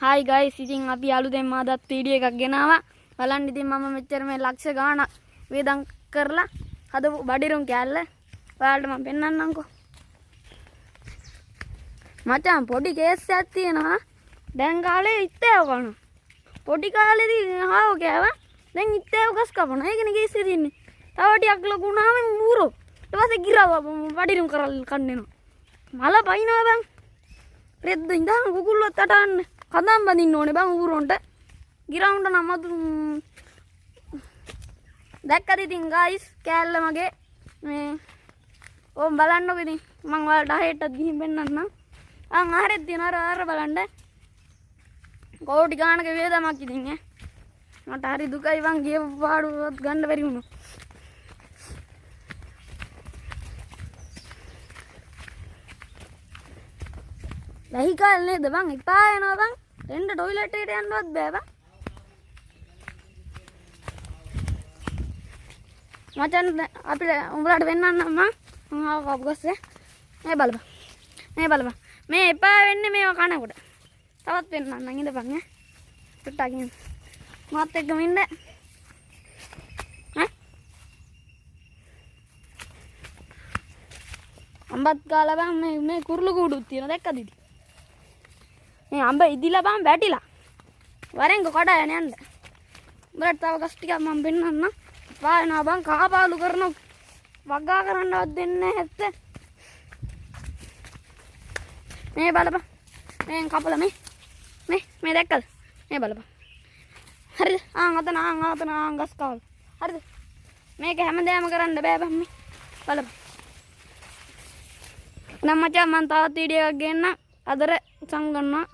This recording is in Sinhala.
හායි ගයිස්, ඉතින් අපි අලුතෙන් අදත් වීඩියෝ එකක් ගෙනාවා. බලන්න ඉතින් මම මෙච්චර මේ ලක්ෂ ගාණක් වේදම් කරලා හදපු බඩිරුම් කෑල්ල ඔයාලට මම පෙන්නන්නම්කෝ. මචං පොඩි කේස් එකක් තියෙනවා. දැන් කාලේ ඉත්තෑව කනවා. පොඩි කාලේදී හාව කෑවා. දැන් ඉත්තෑව ගස් කපනවා. ඒකනේ කේස් එක තියෙන්නේ. තව ටිකක් ලොකු වුණාම ඌරෝ. ඊට පස්සේ ගිරව බඩිරුම් කරල් කන්න එනවා. මල පයින්නවා බං. රෙද්ද ඉඳන් කුකුල්ලොත් අටවන්න. කඳන් බඳින්න ඕනේ බං ඌරොන්ට. ගිරවුන්ට නම් අතු දැක්කද ඉතින් ගයිස් කෑල්ල මගේ මේ ඕම් බලන්නකෝ ඉතින් මං ඔයාලට අහෙටත් ගිහින් පෙන්නන්නම්. ආන් ආරෙත් තියෙන අර අර බලන්න. කෝටි ගානක වේදමක් ඉතින් ඈ. මට හරි දුකයි බං ගිය පාඩුවත් ගන්න බැරි වුණා. වැහි කාලේ නේද බං එපා වෙනවා බං. එන්න ටොයිලට් එකට යන්නවත් බෑ බං. මචං අපිට උඹලාට වෙන්නන්නම් මං. මං ආව කපු ගස්සේ. මේ බලපන්. මේ බලපන්. මේ එපා වෙන්නේ මේවා කනකොට. තවත් වෙන්නන්නම් ඉඳපන් ඈ. චුට්ටක් ඉන්න. මාත් එක්කම ඉන්න. ඈ අඹත් කාලා බං මේ මේ කුරුළු කූඩුත් තියෙනවා දැක්කද ඉතින්? මේ අඹ ඉදිලා බං වැටිලා. වරෙන්ක කඩා යන යන්න. උඹලට තව ගස් ටිකක් මම පෙන්නන්නම්. පායනවා බං කහපාලු කරන වගා කරන්නවත් දෙන්නේ නැහැ ඇත්ත. මේ බලපන්. මේ කපලා මේ මේ මේ දැක්කද? මේ බලපන්. හරිද? ආන් අතන ආන් අතන ආන් ගස් කවල. හරිද? මේක හැමදේම කරන්න බෑ බං මේ. බලපන්. නම් මචං මං තවත් වීඩියෝ එකක් ගේන්න. අදර සංගන්නවා.